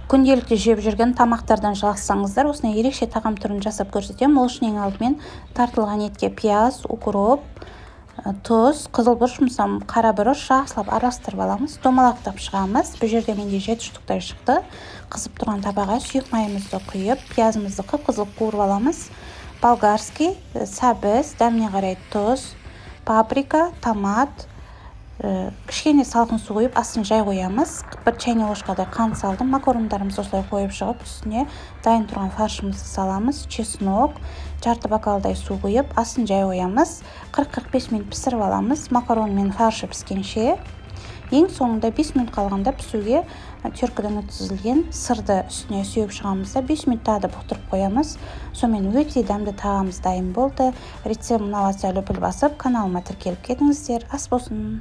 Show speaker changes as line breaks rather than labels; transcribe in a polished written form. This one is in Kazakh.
Күнделікті жеп жүрген тамақтардан жалықсаңыздар, осындай ерекше тағам түрін жасап көрсетемін. Ол үшін ең алдымен тартылған етке пияз, укроп, тұз, қызыл бұрыш, мысалы, қара бұрыш жақсылап араластырып аламыз, домалақтап шығамыз. Бұл жерде менде жеті штуктай шықты. Қызып тұрған табаға сұйық майымызды құйып, пиязымызды қып-қызыл қуырып аламыз. Болгарский сәбіз, дәміне қарай тұз, паприка, томат, кішкене салқын су құйып, астын жай қоямыз. 1 чайный ложкадай қант салдым. Макарондарымызды осылай қойып шығып, үстіне дайын тұрған фаршымызды саламыз. Чеснок, жарты бокалдай су құйып, астын жай қоямыз. 40-45 минут пісіріп аламыз макарон мен фаршы піскенше. Ең соңында 5 минут қалғанда пісуге теркадан өткізілген сырды үстіне сеуіп шығамыз да, 5 минут тағы да бұқтырып қоямыз. Сонымен, өте дәмді тағамымыз дайын болды. Рецепт ұнап жатса, лүпіл басып, каналыма тіркеліп кетіңіздер. Ас болсын!